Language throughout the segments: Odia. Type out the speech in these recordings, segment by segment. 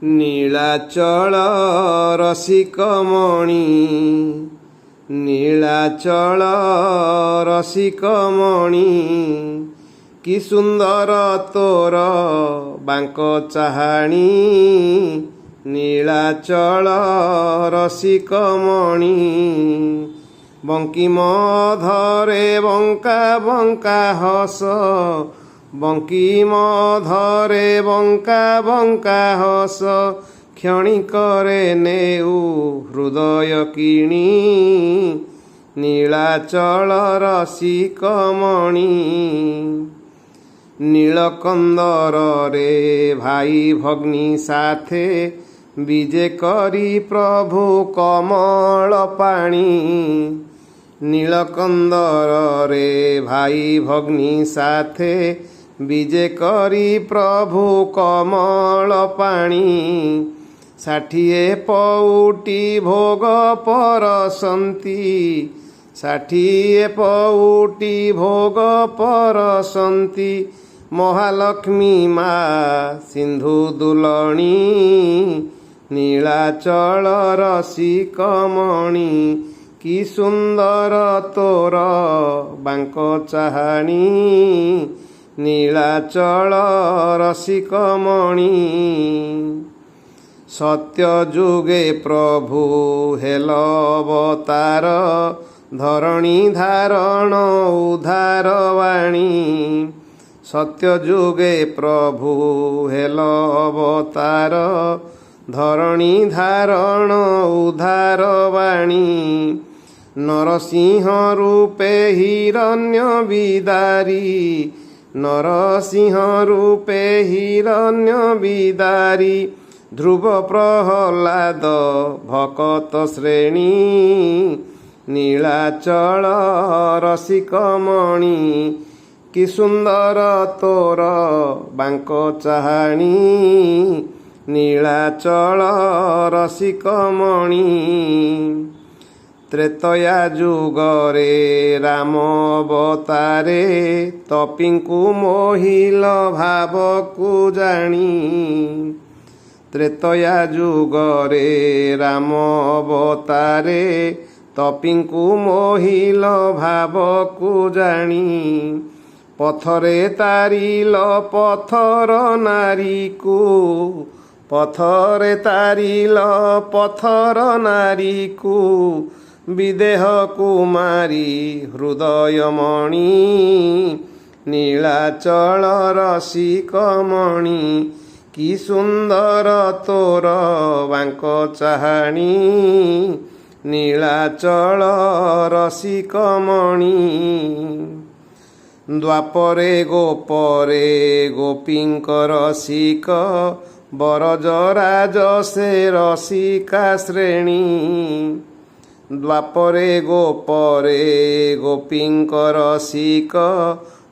ନୀଳାଚଳ ରସିକମଣି, ନୀଳାଚଳ ରସିକମଣି, କି ସୁନ୍ଦର ତୋର ବାଙ୍କ ଚାହାଣୀ, ନୀଳାଚଳ ରସିକମଣି। ବଙ୍କିମ ଅଧରେ ବଙ୍କା ବଙ୍କା ହସ, ବଙ୍କିମ ଅଧରେ ବଙ୍କା ବଙ୍କା ହସ, କ୍ଷଣିକରେ ନେଉ ହୃଦୟ କିଣି, ନୀଳାଚଳ ରସିକମଣି। ନୀଳକନ୍ଦରରେ ଭାଇ ଭଗ୍ନୀ ସାଥେ ବିଜେ କରି ପ୍ରଭୁ କମଳ ପାଣି, ନୀଳକନ୍ଦରରେ ଭାଇ ଭଗ୍ନୀ ସାଥେ ବିଜେ କରି ପ୍ରଭୁ କମଳ ପାଣି, 60 ପଉଟି ଭୋଗ ପରସନ୍ତି, 60 ପଉଟି ଭୋଗ ପରସନ୍ତି, ମହାଲକ୍ଷ୍ମୀ ମା ସିନ୍ଧୁ ଦୁଲଣୀ, ନୀଳାଚଳ ରସିକମଣି, କି ସୁନ୍ଦର ତୋର ବାଙ୍କ ଚାହାଣୀ, ନୀଳାଚଳ ରସିକମଣି। ସତ୍ୟ ଯୁଗେ ପ୍ରଭୁ ହେଲ ଅବତାର, ଧରଣୀ ଧାରଣ ଉଦ୍ଧାର ବାଣୀ, ସତ୍ୟ ଯୁଗେ ପ୍ରଭୁ ହେଲ ଅବତାର, ଧରଣୀ ଧାରଣ ଉଦ୍ଧାର ବାଣୀ, ନରସିଂହ ରୂପେ ହିରଣ୍ୟ ବିଦାରୀ, ନରସିଂହ ରୂପେ ହିରଣ୍ୟ ବିଦାରୀ, ଧ୍ରୁବ ପ୍ରହ୍ଲାଦ ଭକତ ଶ୍ରେଣୀ, ନୀଳାଚଳ ରସିକମଣି, କି ସୁନ୍ଦର ତୋର ବାଙ୍କ ଚାହାଣୀ, ନୀଳାଚଳ ରସିକମଣି। ତ୍ରେତୟା ଯୁଗରେ ରାମ ଅବତାରେ ତପିଙ୍କୁ ମୋହିଲ ଭାବକୁ ଜାଣି, ତ୍ରେତୟା ଯୁଗରେ ରାମ ଅବତାରେ ତପିଙ୍କୁ ମୋହିଲ ଭାବକୁ ଜାଣି, ପଥରେ ତାରିଲ ପଥର ନାରୀକୁ, ପଥରେ ତାରିଲ ପଥର ନାରୀକୁ, ବିଦେହ କୁମାରୀ ହୃଦୟମଣି, ନୀଳାଚଳ ରସିକମଣି, କି ସୁନ୍ଦର ତୋର ବାଙ୍କ ଚାହାଣୀ, ନୀଳାଚଳ ରସିକମଣି। ଦ୍ୱାପରେ ଗୋପରେ ଗୋପୀଙ୍କ ରସିକ, ବରଜରାଜ ସେ ରସିକା ଶ୍ରେଣୀ, ଦ୍ୱାପରେ ଗୋପରେ ଗୋପୀଙ୍କ ରସିକ,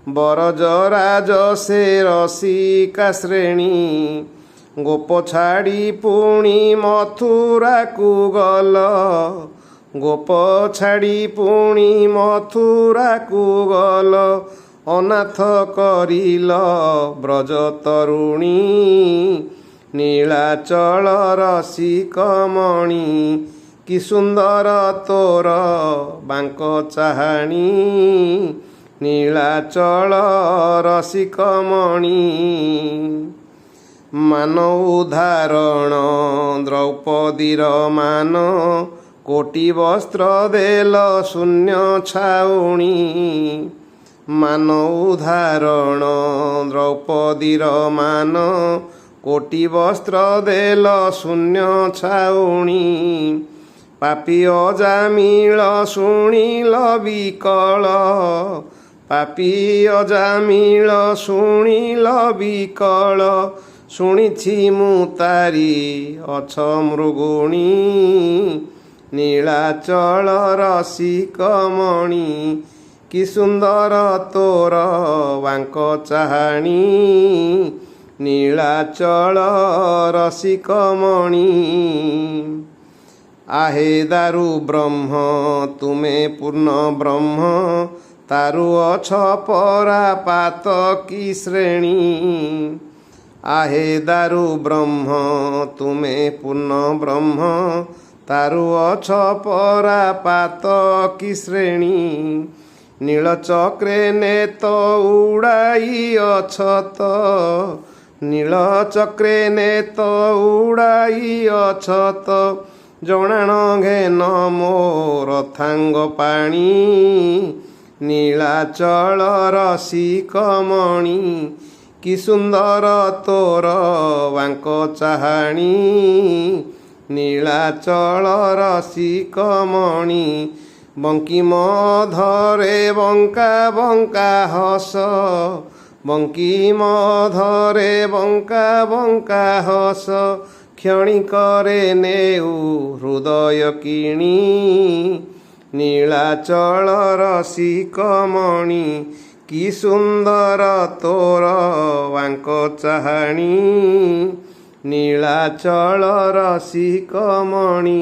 ବରଜରାଜ ସେ ରସିକା ଶ୍ରେଣୀ, ଗୋପ ଛାଡ଼ି ପୁଣି ମଥୁରାକୁ ଗଲ, ଗୋପ ଛାଡ଼ି ପୁଣି ମଥୁରାକୁ ଗଲ, ଅନାଥ କରିଲ ବ୍ରଜ ତରୁଣୀ, ନୀଳାଚଳ ରସିକମଣି, କି ସୁନ୍ଦର ତୋର ବାଙ୍କ ଚାହାଣୀ, ନୀଳାଚଳ ରସିକମଣି। ମାନ ଉଦାହରଣ ଦ୍ରୌପଦୀର ମାନ, କୋଟି ବସ୍ତ୍ର ଦେଲ ଶୂନ୍ୟ ଛାଉଣୀ, ମାନ ଉଦାହରଣ ଦ୍ରୌପଦୀର ମାନ, କୋଟି ବସ୍ତ୍ର ଦେଲ ଶୂନ୍ୟ ଛାଉଣୀ, ପାପୀ ଅଜାମିଳ ଶୁଣିଲ ବିକଳ, ପାପୀ ଅଜାମିଳ ଶୁଣିଲ ବିକଳ, ଶୁଣିଛି ମୁଁ ତାରି ଅଛ ମୃଗୁଣୀ, ନୀଳାଚଳ ରସିକମଣି, କି ସୁନ୍ଦର ତୋର ବାଙ୍କ ଚାହାଣୀ, ନୀଳାଚଳ ରସିକମଣି। ଆହେ ଦାରୁ ବ୍ରହ୍ମ ତୁମେ ପୂର୍ଣ୍ଣ ବ୍ରହ୍ମ, ତାରୁ ଅଛ ପରା ପାତକୀ ଶ୍ରେଣୀ, ଆହେ ଦାରୁ ବ୍ରହ୍ମ ତୁମେ ପୂର୍ଣ୍ଣ ବ୍ରହ୍ମ, ତାରୁ ଅଛ ପରା ପାତ କି ଶ୍ରେଣୀ। ନୀଳଚକ୍ରେ ନେତ ଉଡ଼ାଇ ଅଛତ, ନୀଳଚକ୍ରେ ନେତ ଉଡ଼ାଇ ଅଛତ, ଜଣାଣ ଘେନ ମୋର ଥାଙ୍ଗ ପାଣି। ନୀଳାଚଳ ରସିକମଣି, କି ସୁନ୍ଦର ତୋର ବାଙ୍କ ଚାହାଣୀ। ନୀଳାଚଳ ରସିକମଣି, ବଙ୍କି ମଧରେ ବଙ୍କା ବଙ୍କା ହସ, ବଙ୍କି ମଧରେ ବଙ୍କା ବଙ୍କା ହସ, କ୍ଷଣିକରେ ନେଉ ହୃଦୟ କିଣି। ନୀଳାଚଳ ରସିକମଣି, କି ସୁନ୍ଦର ତୋର ବାଙ୍କ ଚାହାଣୀ। ନୀଳାଚଳ ରସିକମଣି।